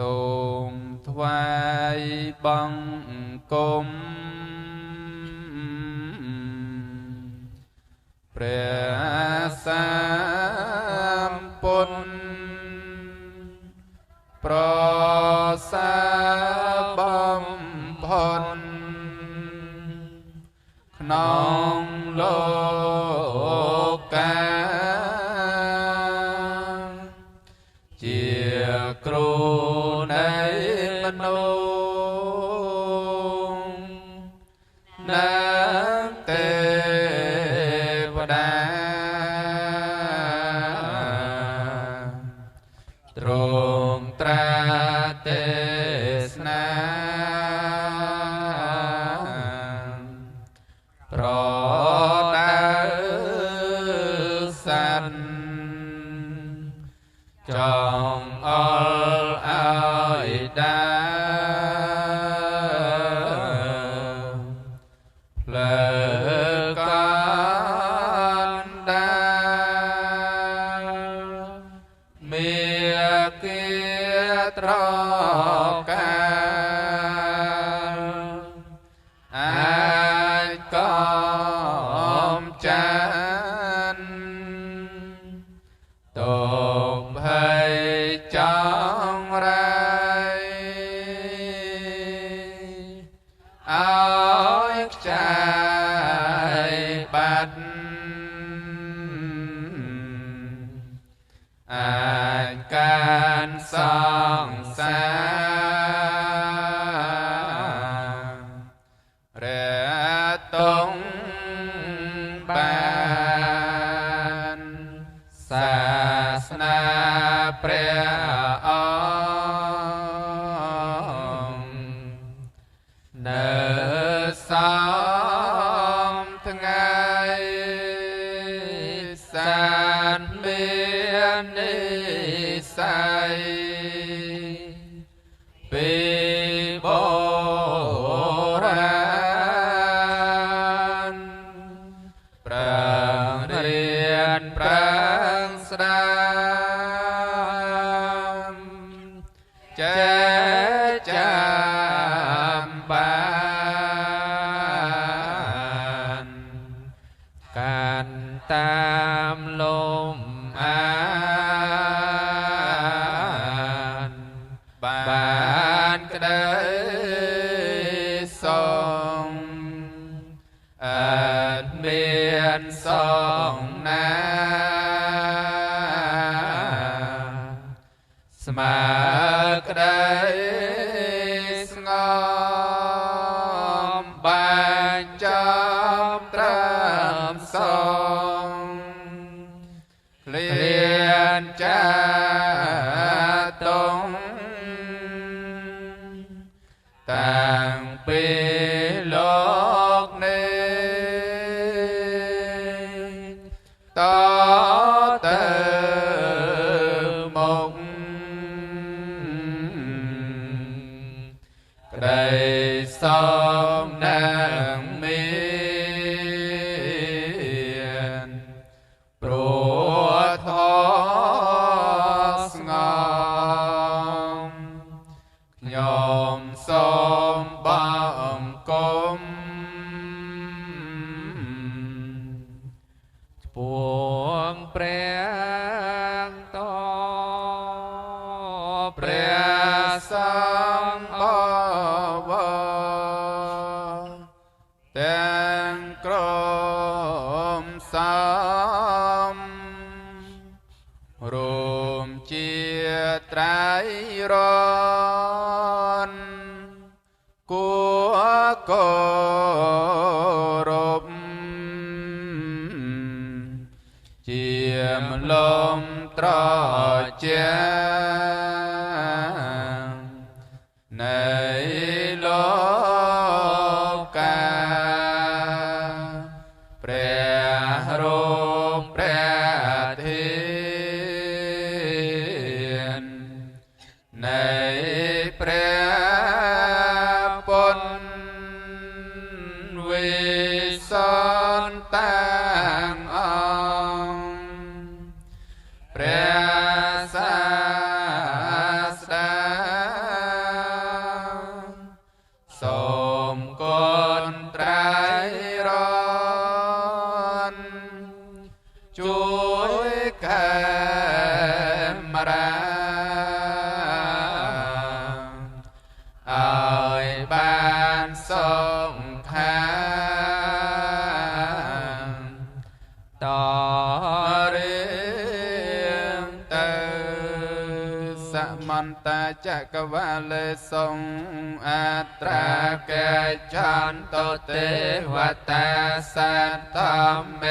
សូមថ្វាយបង្គំព្រះសម្ពុទ្ធប្រសាបំផុតក្នុងលោកាជាគ្រូនៃមនុស្សនិងទេវតាទ្រង់ត្រាទេសនាប្រដៅសត្វចង់អល់ឲ្យដើរផ្លូវកណ្ដាលមេគាត្រកាលអាចកំចានទុកភ័យចង់រៃឲ្យខ្ចាយបាត់អាចកានសង្សារៈតុងបានសាសនាព្រះអង្គនៅសំថ្ងៃសានមាននិស័យពីបុរាណប្រឹងរៀនប្រឹងស្ដាមចេះចាំបានកាន់តាមលំអានបានក្តីសងអត់មានសងណាស្មើក្តីស្ងំបានចំត្រឹមសងឃ្លានចាតុងតាំងពីលោកនេះតទៅមុខក្តីសំនឹងមានព្រោះធម៌ស្ងំខ្ញុំសូមបង្គំឆ្ពោះព្រះតព្រះសង្ឃអវទាំងក្រុមសំរួមជាត្រៃរនគួគោរពជាមលំត្រជានៃលោកកាព្រះរូបព្រះធាននៃព្រះពុទ្ធវិសន្តាងអង្គព្រះសាស្តា មន្តាចក្រវាលេសុងអត្រាកេឆន្តុទេវតាសត្ធម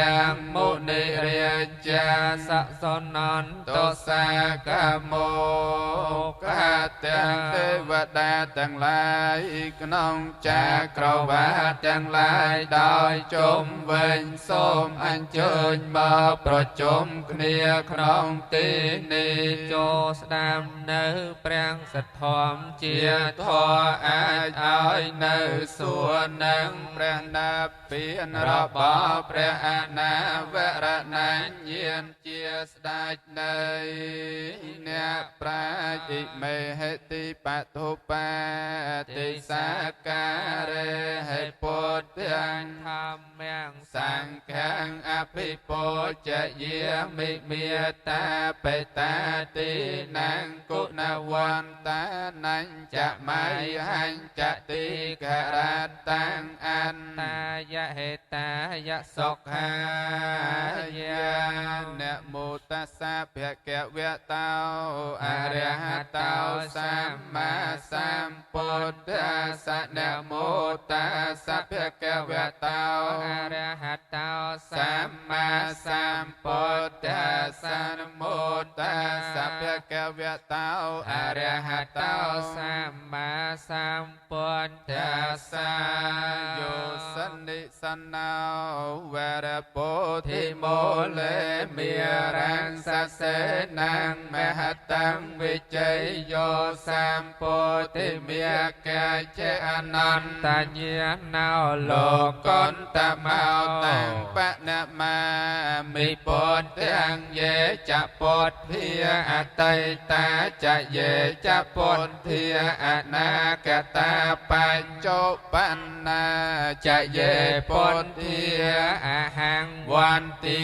មុនិរាជា សសនន្ តុសាកមោកាទាំងទេវតាទាំងឡាយក្នុងចក្រវាលទាំងឡាយដោយជុំវិញ សូមអញ្ជើញមកប្រជុំគ្នាក្នុងទីនេះ ចូលស្ដាប់នៅព្រះសទ្ធំជា ជាធម៌អាចឲ្យនៅសួននឹងព្រះនិព្វានរបស់ព្រះអនាវរណញ្ញាណជាស្ដេចនៃអ្នកប្រាជ្ញ អិមេហេតិបតុបាតិសាការេហេពុទ្ធាំ ធម្មំ សង្ឃំអភិពុជយាមិមេតាបេតាទីនងគុណវន្តានញ្ចមៃហញ្ចតិករតាំងអន្ តាយហេតាយ សុខាយានមោតស្សៈភគវៈតោអរហតោសម្មាសម្ពុទ្ធស្សៈ នមោតស្សៈភគវៈតោ អរហតោ សម្មាសម្ពុទ្ធស្សៈ នមោតស្សៈភគវៈតោអរហតោ សម្មាសម្ពុទ្ធ ស្សៈ យោសនិសណោវរពោធិមូលេមេរੰសសេនងមហតੰវិជ័យយោសម្ពោធិមេកចេអនន្ត តញ្ញាណោ លោកន្តមោតាំងបណមាមិពុទ្ធាំយេចពុទ្ធាអតីតាចយេចពុទ្ធាអនាគតាបញ្ចុបណ្ណាចយេពុទ្ធា អហង្ វន្ទា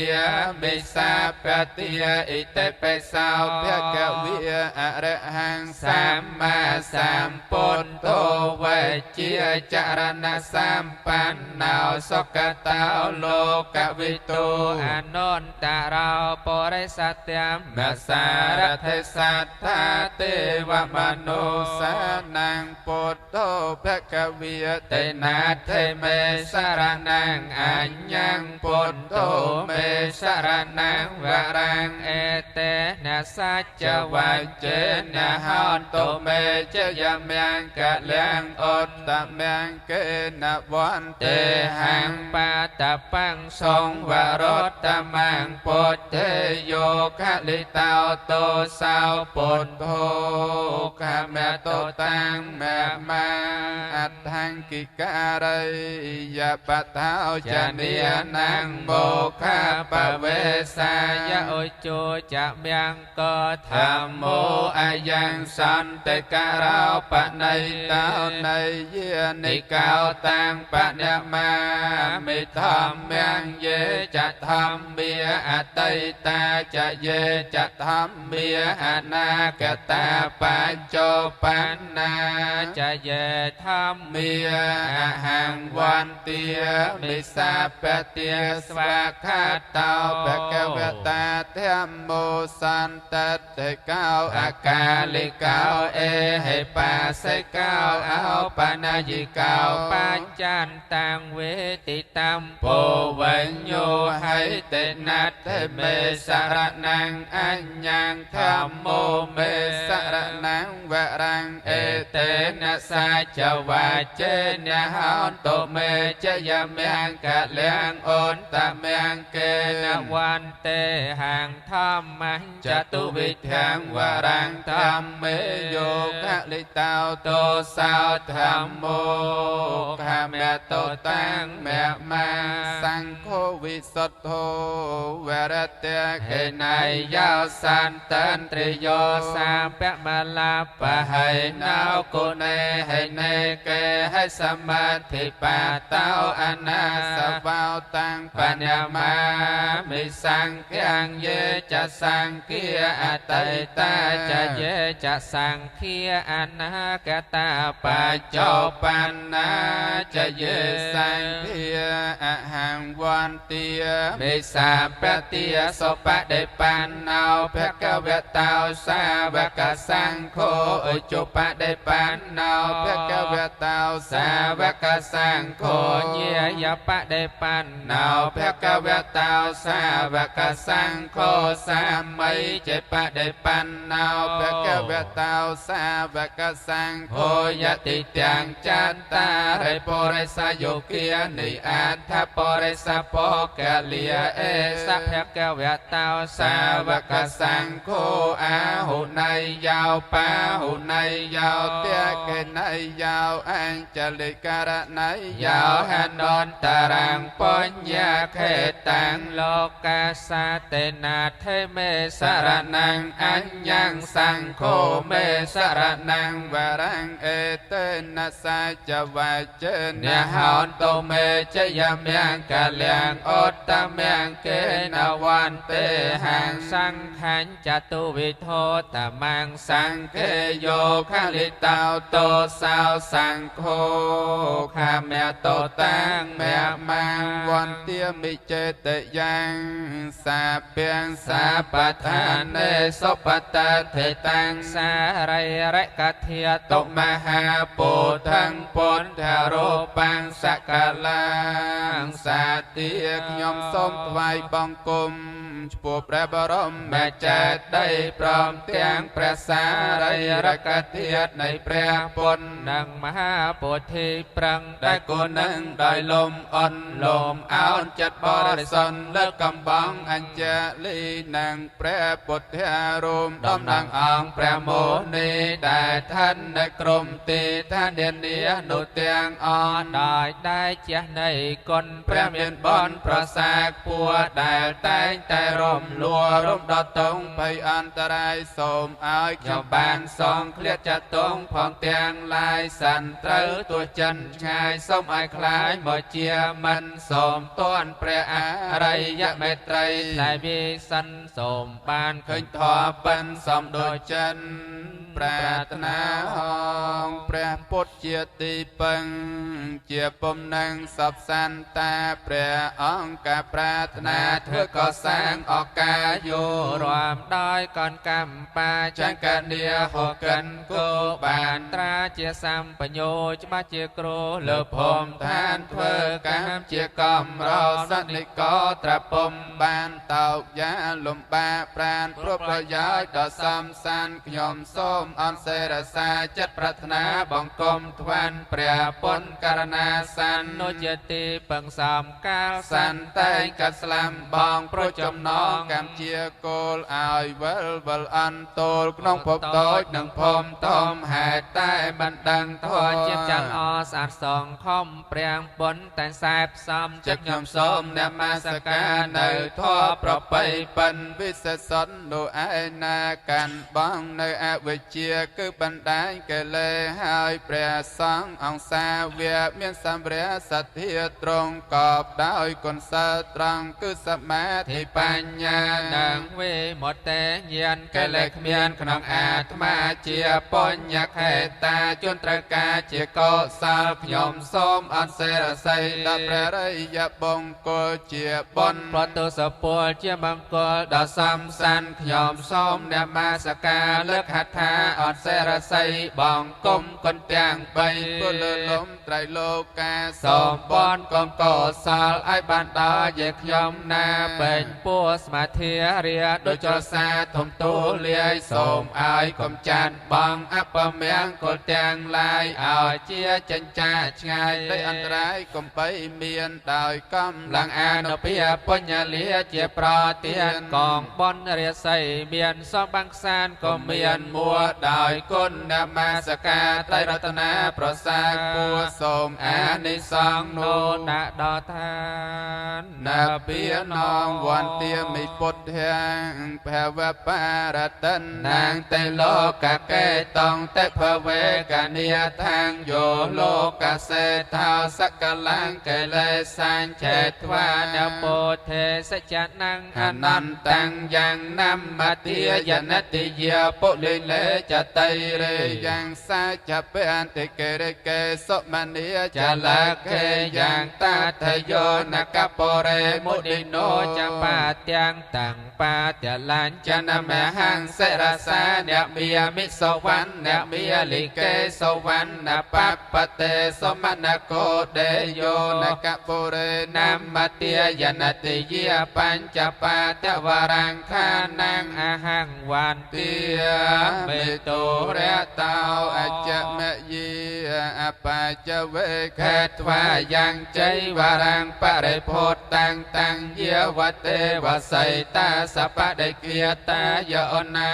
មិសាពតិអិតិបិសោភគវិអរហង្គសម្មាសម្ពុទ្ធោវេជាចរណសម្បណ្ណោសុគតោលោកវិទូ អនុត្តរោបរិសត្យ មសារថិសត្ថាទេវមនុសានងពុទ្ធោភគវិតេណាធិមេសរណងអញ្ញងពុទ្ធោមេសរណងវរង អេតេនសច្ច វញ្ចេនហន្តុមេចយមង្គលំអត្តមង្គេនវន្ទេហង្ បាតបង្ សង្វរតមង្គពុទ្ធេយោកលិតោតោសោពុទ្ធោកមតុតាំងមមាអដ្ឋង្គិការិយបតោចនីនងមោខបវេសា យអុជោចមង្គ ធម្មោអយ៉ាងសន្តិការោបណៃតោនៃយានិកោតាំងបណមាមិធម្មំយេចធម្មាអតីតាចយេចធម្មាអនាគតាបញ្ចុបណ្ណា ចយេធម្ម មាអហង្វន្ទាមិសាពតិស្វាខាតោភគវតាធម្មោសន្តតិកោអកាលិកោអេហេបាសិកោអោបនយិកោ បញ្ចន្តាំវេទិតំ ពោបញ្ញោហៃតិណដ្ឋិមេសរណងអញ្ញងធម្មោមេសរណងវរងអេតេនសាចវាចេនហន្តតុមេចយមង្គលំអន្តមង្គេ នវន្ទេហង្ធម្មញ្ ចតុវិធាំវរងធម្មេយោកលិតោទោសោធម្មោខមតុតាំងមមាសង្ឃោវិសុទ្ធោវរតេ ហេណៃយោសន្តន្ទ្រិយោសាពមលា បហៃណោគុណេ ហិនេកេហិសមាធិបាតោអនាសវោតាំងបញ្ញមាមិសង្ឃាំយេចសង្ឃាអតីតាចយេចសង្ឃាអនាគតាបច្ចុប្បន្នាចយេសង្ឃាអហង្វន្ទាមេសាពតិសុបដិបណ្ណោភគវតោសាវកសង្ឃោឧជបដិបណ្ណោភគវតោសាវកសង្ឃោញាយបដិបណ្ណោភគវតោសាវកសង្ឃោសាមីចេបដិបណ្ណោភគវតោសាវកសង្ឃោយតិទាំងចន្តារិបុរិសយោគានិអដ្ឋបរិសពកលាអេសភគវតោសាវកសង្ឃោអាហុណៃយោបាហុណៃយោតេកេណៃយោអញ្ចលិករណៃយោហនន្តរាំងបញ្ញខេតាំងលោកកាសាតេណាធេមេ សរណੰអញ្ញងសង្ឃោមេសរណੰវរੰអេតេនសាចវចេនហោនតុមេចយមង្គលៀងអត្តមង្គេនវន្ទេហੰ សង្ឃញ្ចតុវិធោតមង្សង្ឃេយោខលិតោតោសោសង្ឃោខាមតោតាំងមមាវន្ទាមិចេតយ៉ាងសាពាំងសាបឋានេសុបតថេតាំងសារិរកធាតុមហាពុទ្ធੰពុទ្ធរូបាំងសកលាងសាទាខ្ញុំសូមថ្វាយបង្គំចំពោះព្រះបរមចេតិយព្រមទាំងព្រះសារីរកធាតុនៃព្រះពុទ្ធ និងមហាពុទ្ធិប្រឹងដែលគុណនឹងដោយលំអន់លំអោនចិត្តបរិសុទ្ធលើកកំបងអញ្ជលីនិងព្រះពុទ្ធារូបតំណាងអង្គព្រះមោនីដែលឋាននៅក្រុមទីឋាននានានោះទាំងអស់ ដោយដែលជះនៃគុណព្រះមានបុណ្យប្រសាខ្ពស់ដែលតែងតែរំលួរំដល់តងភ័យអន្តរាយសូមឲ្យខ្ញុំបានសងឃ្លាតចតងផងទាំងឡាយសិនត្រូវទោះចិនឆ្ងាយសូមឲ្យខ្លាយមកជាមិនសូមតន់ព្រះអរិយមេត្រីតែវិសិនសូមបានឃើញធម៌ប៉ិនសំដូចចិនប្រាថ្នាហងព្រះពុទ្ធជាទីពឹងជាពំនឹងសពសន្តាព្រះអង្គកាប្រាថ្នាធ្វើកសាងអកាយោ រួមដោយកនកម្មបាចង្កនីហកិនគោបាន ត្រាជាសម្បញ្ញោច្បាស់ជាគ្រូលើភូមិឋានធ្វើកម្មជាកំរសនិកត្រពុំបានតោកយ៉ាលំបាកប្រានព្រោះប្រយោជន៍ដ៏សំសានខ្ញុំសូមអនសេរសាចិត្តប្រាថ្នាបង្គំថ្វានព្រះពុទ្ធករណាសាន នោះជាទីពឹងសំកាលសន្តែងកាត់ស្លាំបងប្រូចចំណងកម្មជាគោលឲ្យវិលវិលអន្តូលក្នុងភពតូចនិងភពធំហេតុតែមិនដឹងធម៌ ជាច័ន្ទអស្អាតសងខំព្រាងបុណ្យតែសែបសំ ចិត្តខ្ញុំសូមនមស្ការនៅធម៌ប្របីប៉ិនវិសេសសន្នោះឯណាកាន់បងនៅអវិជ្ជាគឺបណ្ដាញកិលេសហើយព្រះសង្ឃអង្គសាវៈមានសម្រះសទ្ធាត្រង់កបដោយគុណសិលត្រង់គឺសមាធិបញ្ញា និងវិមុតតិញាណ កិលេសគ្មានក្នុងអាត្មាជាបញ្ញខេតាជនត្រូវការជាកុសលខ្ញុំសូមអន្តសេរស័យដល់ព្រះរិយបង្គលជាបុណ្យ ប្រទុសពលជាមង្គល ដ៏សំសានខ្ញុំសូមនមស្ការលើកហត្ថាអន្តសេរស័យបង្គំគុណទាំងបីពលលំត្រៃលោកាសូមបនកុំកុសលឲ្យបានដល់យាខ្ញុំណា ពេញពោះសមាធិរា ដូចចលសាធំទូលាយសូមឲ្យកំចាត់បងអពមង្គលទាំងឡាយឲ្យជាចិញ្ចាឆ្ងាយដោយអន្តរាយកុំបីមានដោយកម្លាំងអានុភាពបញ្ញលាជាប្រទាន កងបនរាសីមានសំបាំងខ្សានក៏ មានមួ ដោយគុណនមស្ការត្រៃរតនាប្រសាគួសូមអានិសង្ឃ នោ នោះ ដាក់ដល់ឋាន នពានងវន្ទាមិពុទ្ធាងភវបារតនាងតេលោកកេតងតេភវេកនិយថាងយោលោកសេថោសកលង្កិលេសញ្ចេត្វា នពុទ្ធេសច្ចនੰ អនន្តੰយ៉ាងនមតិយនតិយាពុលិលេចតិរេយ៉ាងសាចពន្តិកិរិកេសុមនីចលខេយ៉ាងតាថយោនកពរេមុនិណោ ចបាទាំងតាំងបាតលាញ់ ចនមហੰសិរសាអ្នកមាមិសវណ្ណមាលិកេសវណ្ណបបតេសមនកោដេយោនកពុរេនមតិយនតិយាបញ្ចបាតវរង្ខានੰ អហង្វន្ តិមេតុរតោអច្ចមយាអបច្ចវេខេត្វាយ៉ាងជ័យវរង្បរិភោតាំងតាំងយាវតេវសីតាសបដិគាតាយអនា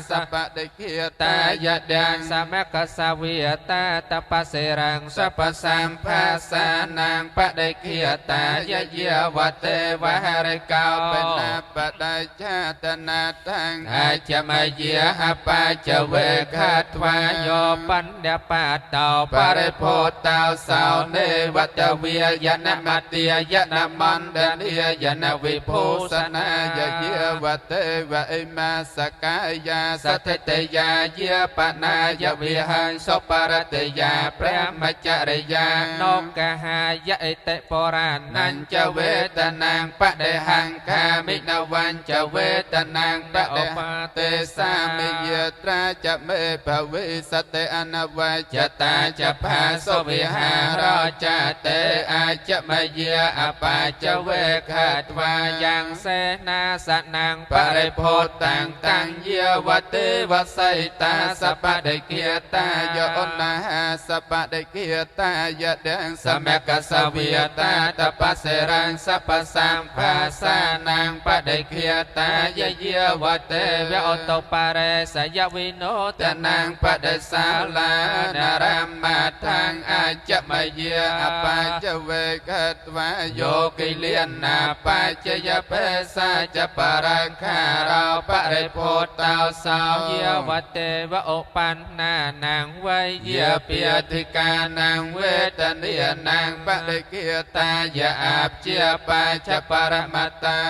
សបដិគាតាយដាង សមកសវិតាតបសិរੰ សពសម្ភាសានាងបដិគាតាយយាវតេវហរិកោបណាបដិឆាតនាតាំងអច្ចមយាអបច្ចវេខត្វា យោបណ្ឌបាតោ បរិភោតោសោនេវតវិយនមតិយនមណ្ដនីយនវិភូសនាយយាវតេវអិមាសកាយាសទ្ធិតយាយាបណាយវិហੰសុបរតយាព្រះមច្ចរិយា នកហាយអិតិបរាណ នញ្ចវេទនាងបដិហង្ខាមិនវញ្ចវេទនាងបដិ បា ទេសាមិយត្រាចមេភវិសតិអនវចតាចភាសុវិហារចតេអាចមយាអបច្ចវេខត្វា យ៉ាងសេនាសនំ បរិភោតាំងតាំងយាវតេវសីតាសបដិគាតាយអនហាសបដិគាតាយដេងសមកសវិយតាតបសិរੰសពសម្ភាសានាងបដិគាតាយយាវតេ វអតុបរិសយវិនោ តនាងបដិសាលានរមថាងអាចមយាអបច្ចវេខត្វាយោគិលានាបច្ចយបេសាចបរង្ខារោបរិភោតោសោ យាវតេវឧបណ្ណានាងវៃ យាពាធិកានាងវេទនីនាងបដិគាតាយាអាបជាបាចបរមតា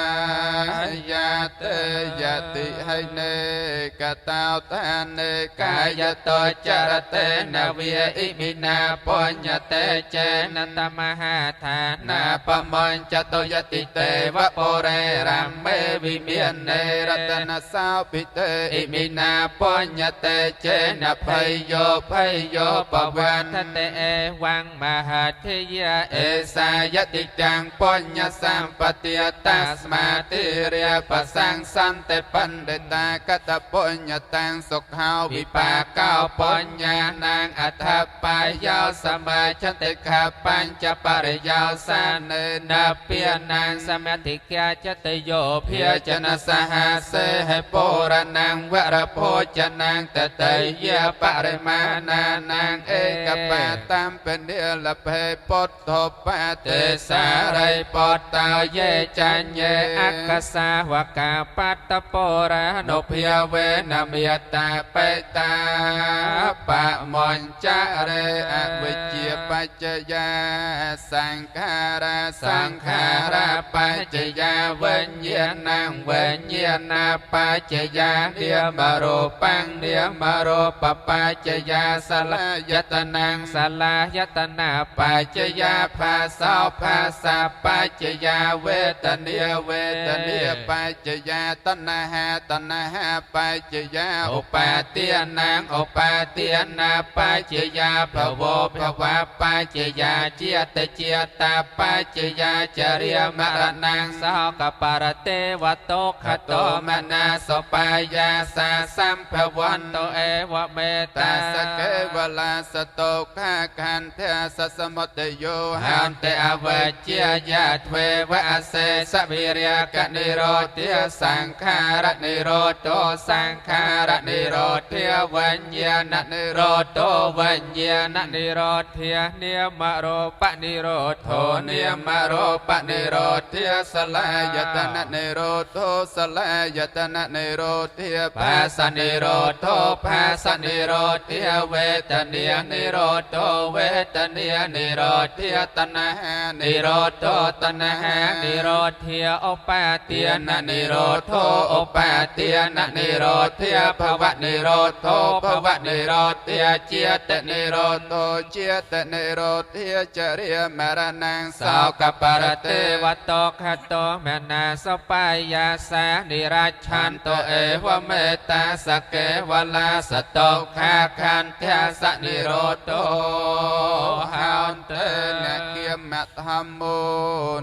យាតេយតិហៃនេកតោតានេកាយតោចរតេនវិអិមិណាបញ្ញតេចេ នតមហាឋា នាបមញ្ចតយតិទេវបុរេរមេវិមាននេរតនសោពិតេអិមិណាបញ្ញតេចេនភ័យយោភ័យយោបវន្ត តេអេវងមហធិយា អេសាយតិតាំងបញ្ញសម្បតិតាស្មាទិរិបសង្សន្តិបណ្ឌិតាកតបញ្ញតាំងសុខោវិបាកោបញ្ញនាងអដ្ឋបាយោសមាចន្តិខបញ្ចបរិយោសានេនពានាង សមធិកាចតយោ ភាចនសហសេហេបុរណងវរភោចនងតតយបរិមាណានាងឯកបាតាមពនិលភេពុទ្ធបតេសារិបតោយេចញ្ញេ អក្សសាវកាបតបរា នុភាវេនមេតាបេតាបមញ្ចរេអវិជ្ជាបច្ចយាសង្ខារាសង្ខារាបច្ចយាវិញ្ញាណងវិញ្ញាណបច្ចយានាមរូបង្នាមរូបបច្ចយាសលាយតនង សលាយតនា បច្ចយាភាសោភាសាបច្ចយាវេទនាវេទនាបច្ចយាតណ្ហាតណ្ហាបច្ចយាឧបាទានាងឧបាទានាបច្ចយាភវោភវ បច្ចយាជាតិជាតាបច្ចយាចរិយមរណង សោកបរទេវតោ ខតោមនាសបាយយាសាសម្ភវន្ត តោអេវមេ តាសកេវលាសតោខាខន្ធាសសមុតយោហានតិអវជ្យាយាទ្វេវអសេសវិរិយកនិរោធិសង្ខារនិរោធោសង្ខារនិរោធិវិញ្ញាណនិរោធោវិញ្ញាណ និរោធានាមរូបនិរោធោ ធោនាមរូបនិរោធិសលាយតននិរោធោសលាយតននិរោធិភាសនិរោធោភាសនិរោធិវេទនានិរោធោវេទនានិរោធិតណ្ហានិរោធោតណ្ហា និរោធាឧបា ទា ទា ននិរោធោឧបាទាននិរោធិភវនិរោធោភវនិរោធិជាតិនិរោធោជាតិនិរោធិចរិយមរណងសោកបរ ទេ ទេ វតោខតោមនាសបាយយាសានិរាឆ ឆន្ទអេវមេតាសកេវលាសតោខាខន្ធាសនិរោធោហោនតេនគាមធម្មោ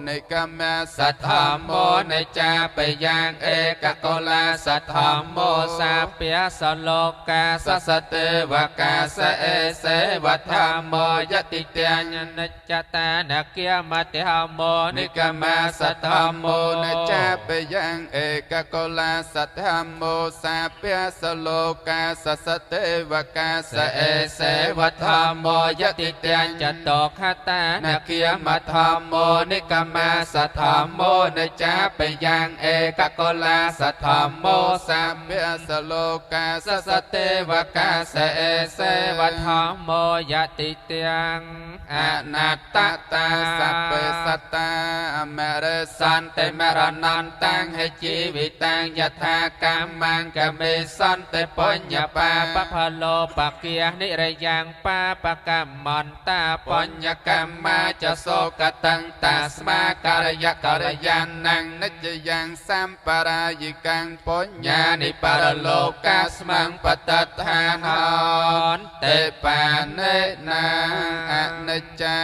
និកមសធម្មោនិចាបយ៉ាងឯកកុលាសធម្មោ សាព្យសលោកា សសទេវកាសអេសេវធម្មោយតិទាំង និច្ចតានគាមតិហមោ និកមសធម្មោនិចាបយ៉ាងឯកកុលាសធម្មោសាព្យសលោកាសសទេវកាសអេសេវធម្មោយតិទាំង ចតោខតា នគាមធម្មោនិកមសធម្មោនិចាបយ៉ាងឯកកុលាសធម្មោសាព្យសលោកាសសទេវកាសអេសេ វធម្មោយតិទាំង អនត្តតាសព្វសត្តាមរសន្តិមរណន្តាំងហិជីវិតាំងយថាកម្មងកមេសន្តិបញ្ញបា បផលោបគានិរយ៉ាងបាបកម្មន្តា បញ្ញកម្មាចសោកតੰតាស្មាករយករយានੰនិច្ចយ៉ាងសម្បរាយិកាំងបញ្ញ្ញានិបរលោកាស្មੰបតដ្ឋាន ន តិបានិណាអនិច្ចា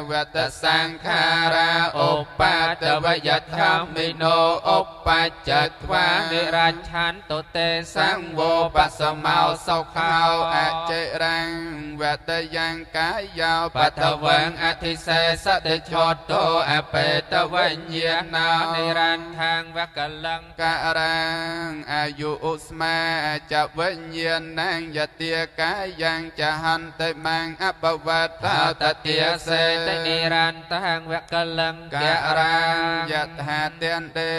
វតសង្ខារាឧបាទវយធម្មិណោឧបច្ចត្វា និរាឆន្តុទេ សង្វោបសមោសុខោអចិរាំងវតយ៉ាងកាយោបតវងអធិសេសតិឆោតោអបេតវញ្ញាណោ និរន្ធាងវកលੰ ករាំងអាយុឧស្មាចវិញ្ញាណងយទាកាយ៉ាងចហន្តិមងអបវត្តតតិសេ តិនិរន្ធាងវកលੰ ករាំងយថាទានទេ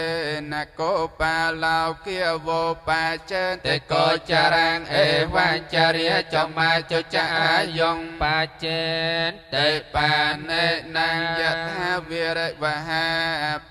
នកោបាឡោគាវោបាចេតិកោចរាងអេវញ្ចរិយចមាចចាយង បាចេន តិបានិនងយថាវិរិវហា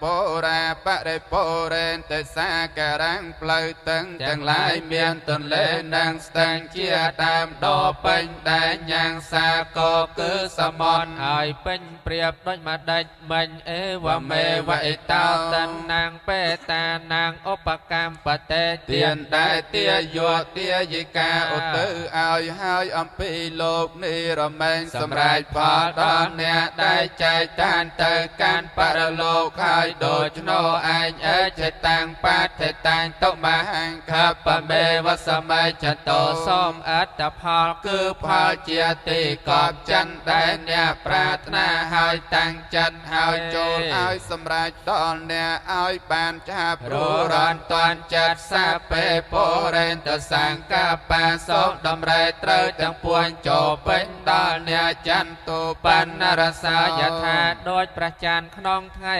បរាបរិបុរេនតិសាការាំងផ្លូវតឹងទាំងឡាយមានទន្លេនិងស្ទឹងជាដើមដ៏ពេញដែលញ៉ាងសាកគឺសមុទ្រ ហើយពេញប្រៀបដូចម្ដេចមិញអេវ វមេវអិតោ តនាងបេតានាងឧបកម្មបតេ ទានដែលទាយោទាយិកាឧទ្ទិសឲ្យហើយអំពីលោកនេះរមែងសម្រេចផលដល់អ្នកដែលចែកតានទៅកាន់បរលោកហើយដូច្នោះឯងអេចេតាំងបាធិតាំងតុមហង្ខបមេវសម័យចតោ សូមអត្តផល គឺផលជាទីកប់ចិនដែលអ្នកប្រាថ្នាហើយតាំងចិត្តហើយចូលឲ្យសម្រេចដល់អ្នកឲ្យបានឆាប់ ព្រោះរន់ តន់ចិត្តសាពេពុរិន្តសង្កបាសូមតម្រេត្រូវទាំងពួងចូលពេញដល់អ្នកចន្ទបណ្ណរសា យថាដូចព្រះច័ន្ទក្នុងថ្ងៃ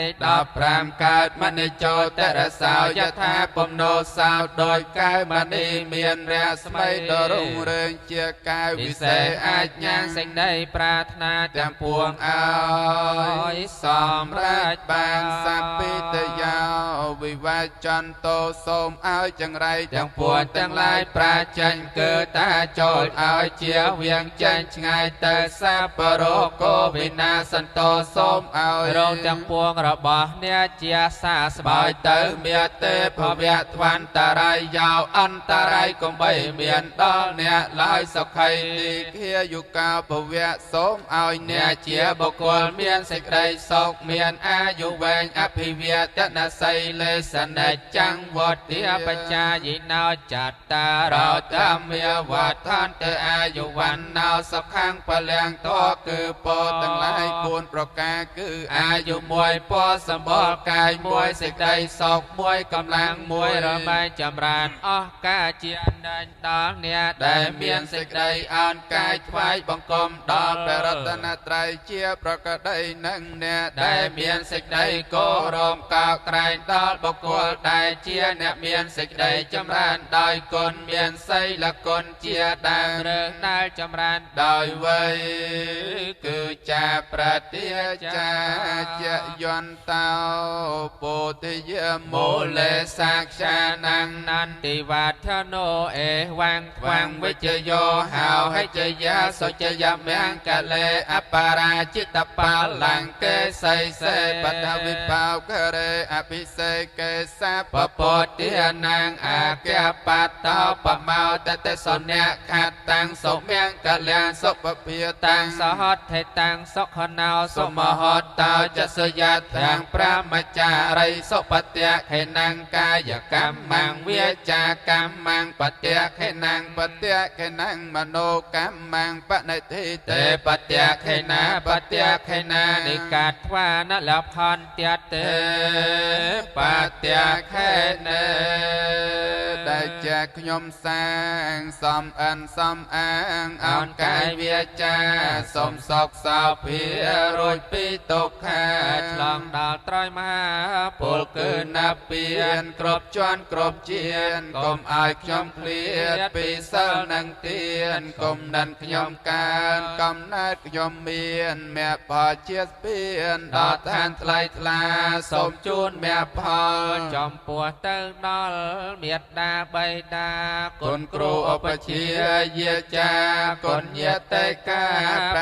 15កើតមនិចោតរសោយថាពំនោសោដោយកែវមณีមានរស្មីដ៏រុងរឿងជាកែវវិសេសអាចញ៉ាំង សេចក្តីប្រាថ្នា ទាំងពួងឲ្យសម្រេចបានសពិតយោវិវចន្ទោសូមឲ្យចង្រៃទាំងពួងទាំងឡាយប្រាចេញគឺតាចូលឲ្យជាវៀង ចេញឆ្ងាយទៅសាពរោគោវិនាសន្តោសូមឲ្យរោគទាំងពួងរបស់អ្នកជាសាស្បើយ បើយទៅមេទេភវៈត្វន្តរាយយោអន្តរាយកុំបីមានដល់អ្នកឡើយសុខីទីខាយុកាភវៈសូមឲ្យអ្នកជាបុគ្គលមានសេចក្តីសុខមានអាយុវែងអភិវឌ្ឍនសីលេសនិច្ចំវទ្ធា បច្ចាយិណោចត្តា រោធម្មាវដ្ឋន្តិអាយុវណ្ណោសុខំពលំតគឺពោទាំងឡាយ4ប្រការគឺអាយុមួយពោសម្បល់កាយមួយសេចក្តីសុខមួយកម្លាំងមួយ រមែងចម្រើនអស់កាជានិច្ចដល់អ្នក ដែលមានសេចក្តីអោនកាយថ្វាយបង្គំដល់ព្រះរតនត្រ័យជាប្រកដីនឹងអ្នកដែលមានសេចក្តីគោរពកោតក្រែងដល់បុគ្គលដែលជាអ្នកមានសេចក្តីចម្រើនដោយគុណមានសីលគុណជាដើម ឬដែលចម្រើន ដោយវ័យគឺចាប្រតិចាចយន្តោពោធិយមូលេសាខ្យានੰ នន្តិវត្ថនោអេវੰ វੰវិជយោហោហិជយាសុចយមង្គលេអបរាជិតបាលង្កេសីសេបតវិបោករេអភិសេកេសាពពុទ្ធានងអាគបតោបមោតតិសនៈខតាំងសុមង្គលំសុពភាតាំង សហត្ថេតាំងសុខណោ សុមហតោចសយទាំងប្រាមចារីសុបតិខេណងកាយកម្មងវាចាកម្មងបតិខេណងបតិខេណងមโนកម្មងបនិធិទេបតិខេណាបតិខេណា និកាថ្វានលផន្តតេ បតិខេណេដែលជាខ្ញុំសាងសំអិនសំអាងអោនកាយវាចាសូមសុខសោភារួចពីទុក្ខា ឆ្លងដល់ត្រយមហាពលគឺណាពៀនគ្រប់ជាន់គ្រប់ជានកុំឲ្យខ្ញុំឃ្លាតពីសិលនិងទានកុំនិនខ្ញុំកើនកំណើតខ្ញុំមានមគ្គផលជាស្ពានដល់ឋានថ្លៃថ្លាសូមជូនមគ្គផល ចំពោះទៅដល់មេត្តាបិតា គុណគ្រូឧបជាយាចាគុណញាតិកា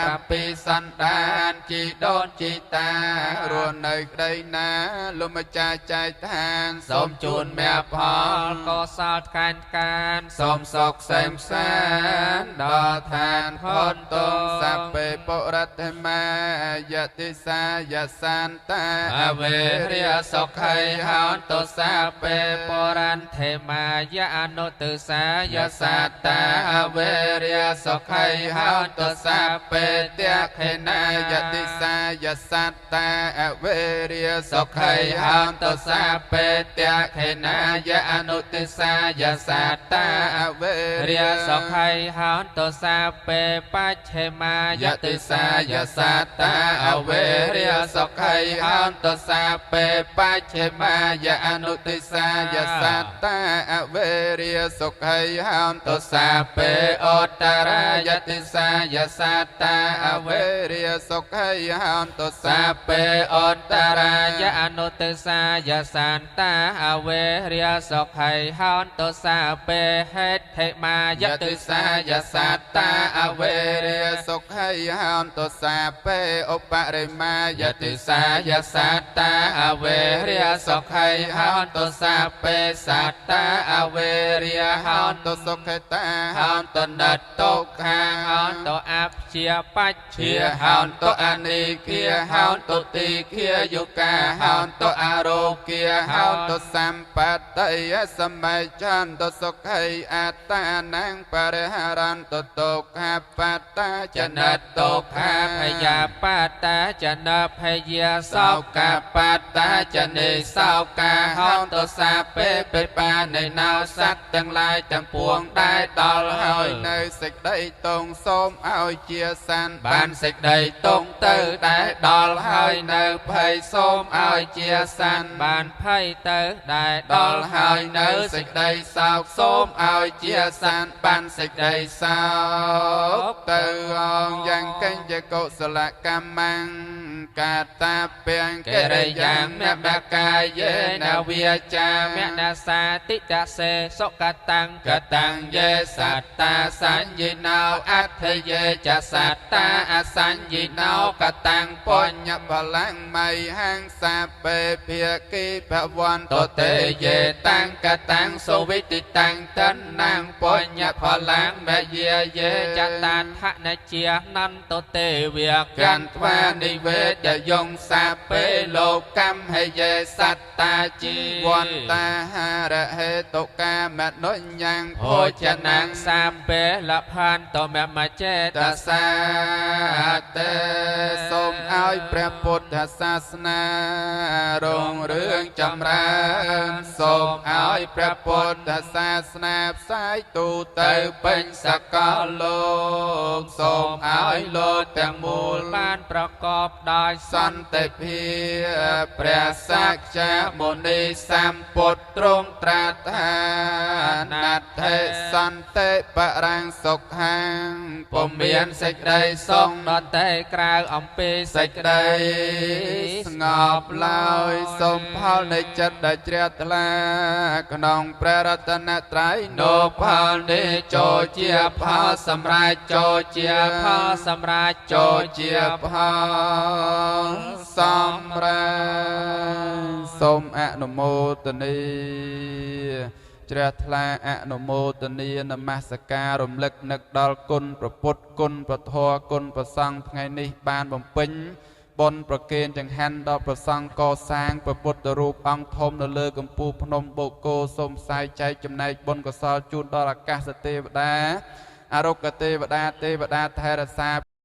7សន្តានជីដូនជីតារស់នៅក្តីណាលំចាចែកឋានសូមជូនមគ្គផល កុសលកានកាន សូមសុខសេមសានដល់ឋានផុនទងសពេបុរដ្ឋមាយតិសាយសន្តាអវេរិយសុខៃហោតុសាពេ បរន្ធេមាយអនុទសាយសតាអវេរិយសុខៃហោតុសាពេតេខេណាយតិសាយសតាអវេរិយសុខៃហោតុសាពេតេខេណាយអនុទសាយសតាអវេរិយសុខៃហោតុសាពេបច្ឆេមាយតិសាយសតាអវេរិយសុខៃហោតុសាពេបច្ឆេមាយអនុទសាយសតាអវេរិយសុខៃហោតុសាពេអតរាយតិសាយសតាអវេរិយសុខៃហោតុសាពេអតរាយអនុទសាយសន្តាអវេរិយសុខៃហោតុសាពេហេថេមាយតិសាយសតាអវេរិយសុខៃហោតុសាពេឧបរិមាយតិសាយសតាអវេរិយសុខៃហោតុសាពេសតាអវេរិយហោតុសុខតាហោតុណិតទុក្ខា ហោតុអព្យាបច្ឆាហោតុអនិគាហោតុតិគាយុកាហោតុអរោគាហោតុសម្បត្តិសម័យចន្ទសុខៃអត្តានំបរិហរន្តទុក្ខបត្តាចនតុក្ខា ភយាបត្តាចនភយាសោកបត្តាចនិសោកាហោតុសាពេពេបានៃណោសត្វទាំងឡាយទាំងពួងដែលដល់ហើយនៅសេចក្តីតងសូមឲ្យជាសានបានសេចក្តីតងទៅដែលដល់ហើយនៅភ័យសូមឲ្យជាសាន បានភ័យទៅដែល ដល់ហើយនៅសេចក្តីសោកសូមឲ្យជាសានបានសេចក្តីសោកទៅអងយ៉ាងកញ្ចកុសលកម្មង កាតាពាំងកិរិយាមមកាយេនវាចាមនសាតិតសេសុកតាំងកតាំងយេសត្តាសញ្ញិណោអដ្ឋយេចសត្តាអសញ្ញិណោកតាំងបញ្ញបលាំងមៃហੰសាបេភាគីភវន្តតេយេតាំងកតាំងសុវិតិតាំងតណ្ណងបញ្ញបលាំងមយាយេចតាថនជានន្តទេវៈកន្ត្វានិវេទយងសាពេលោកកម្មហយេសត្តាជីវន្តាហារហេតុកាមនុញ្ញងភោជនងសាពេលផានតមមចេតសាតេសូមឲ្យព្រះពុទ្ធសាសនារុងរឿងចម្រើនសូមឲ្យព្រះពុទ្ធសាសនាផ្សាយទូទៅពេញសកលលោកសូមឲ្យលោកទាំងមូលបានប្រកបដោយសន្តិភាពព្រះសាក្យមុនីសម្ពុទ្ធទ្រង់ត្រាស់ថាណដ្ឋិសន្តិបរាំងសុខាងពុំមានសេចក្តីសុខដតេក្រៅអំពីសេចក្តីស្ងប់ឡើយសូមផលនៃចិត្តដែលជ្រះថ្លាក្នុងព្រះរតនត្រ័យនោះផលនេះចូលជាផលសម្រេចចូលជាផលសម្រេចចូលជាផលសម្រេចសូមអនុមោទនីជ្រះថ្លាអនុមោទនានមស្ការរំលឹកនឹកដល់គុណព្រះពុទ្ធគុណព្រះធម៌គុណព្រះសង្ឃថ្ងៃនេះបានបំពេញបុណ្យប្រគេនចង្ហាន់ដល់ព្រះសង្ឃកសាងព្រះពុទ្ធរូបអង្គធំនៅលើកំពូលភ្នំបូកគោសូមផ្សាយចែកចំណែកបុណ្យកុសលជូនដល់អាកាសទេវតាអរុក្ខទេវតាទេវតាថែរក្សា